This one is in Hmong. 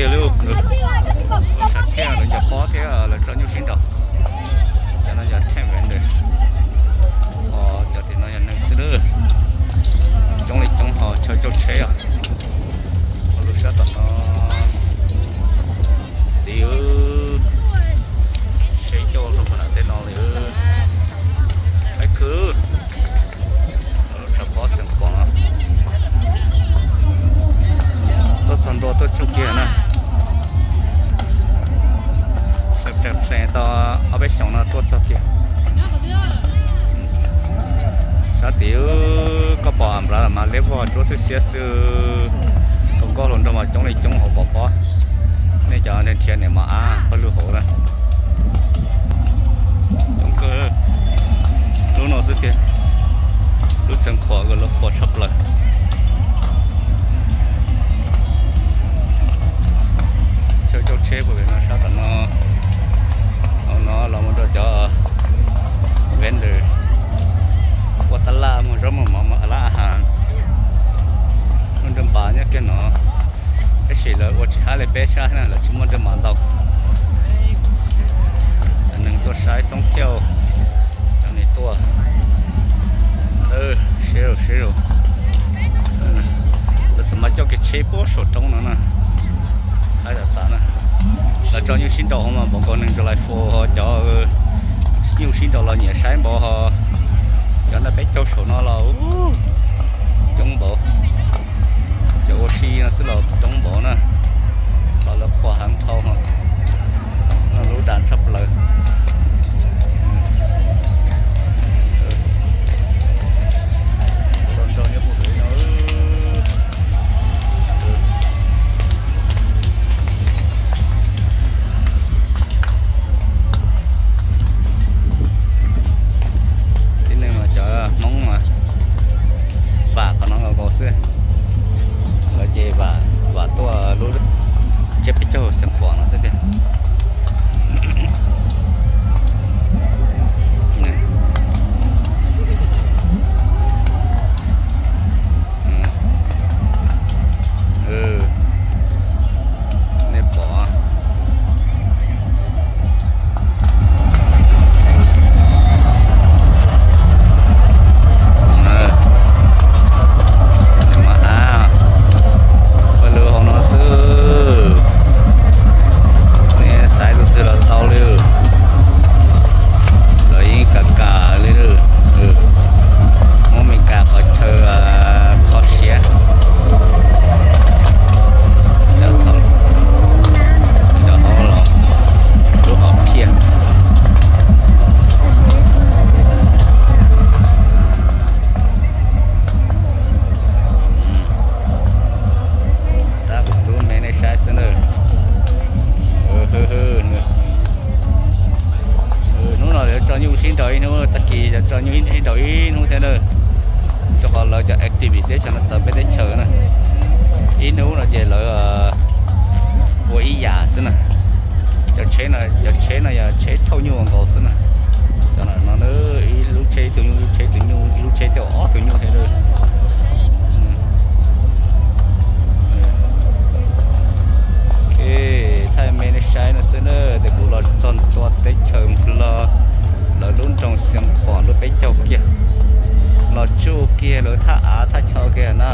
Lub sab thiaj lawv ncaws pob thiab lawv tso nyuj sib nraus. Cov no yog tent vendor, ho cov tim no yog neeg xwb lawm. Coob li coob ho chaw cauj tsheb os. Lub sab tom no, tiv, tsheb cauj rau puag nram tej no li. Qab khwb, tshav pob Xeev Khuam, tuaj txog ntua tuaj tsuj kiag na. Plees plees tau ob peb xyoos no tuaj txog kiag. Sab tid koj pom nplawv mas liab vog tsuab xwb xiab xwb. Thaum nkauj hluas nraug mas coob li coob hauv pov pob. Nej cov nrhiav niam mos ab pawg lug hauv na. Coob kawg. Lub no xwb tiag, lub Xeev Khuam lawv qhuas tshaj plaws. Chaw cauj tsheb puag pem no sab tom no. Hauv no los mus rau cov vendor, ua tab laj muag zaub muag mov, muag lab a has. Muaj nrog npas nyob kiag no, tab sis lawv ua tsis hab li peb sab na, lawv tsis muaj nrog npas ntau. Cov neeg tuaj saib toob cauj, cov neeg tuaj, siab siab. Lawv xav mas coj kev tsheb puag saum roob no na. Haib tas tas na. Lawv tso nyuj sib nraus hauv mas npaum nkaus neeg July Four ho cov nyuj sib nraus los nyiam saib npaum ho. Cov ntawm peb caug saum no los coob npaum. Cov ua si no xwb los coob npaum na. Los lawv qhuas heev dhau, lub das tshaj plaws. Tib neeg mas cov Hmoob mas vam qhov no nkaus nkaus xwb. Lawv ces vam, vam tuaj lub tsiab peb caug Xeev Khuam no xwb tiag. Nej pom, mas a, pawg lug hauv no xwb. Nej xaiv tus twg los tau li. Lawv yeej kam kam li. Hmoob Mes Kas qhov chaw kho siab. Cov hauv los lub hom phiaj. Tab kuv rub me nej saib xwb na. Hnub no lawv tso nyuj sib nraus ib hnub, tag kis lawv tso nyuj sib nraus ib hnub thiab na. Rau qhov lawv cov activity teb chaws no txawv peb teb chaws na. Ib hnub no ces lawv ua ib yam xwb na. Cov tsheb no, cov tsheb no yog tsheb thauj nyuj ua nkaus xwb na. Cov no ib lub tsheb ib tug nyuj, ib lub tsheb ib tug nyuj, ib lub tsheb tej ob tug nyuj thiab na. Thaij me nej saib no xwb na, ces kuv los txog ntua teb chaws Nplog, lawv lub nroog Xeev Khuam lub peb caug kiag, los tsuj kiag lawv thaj av thaj chaw kiag na.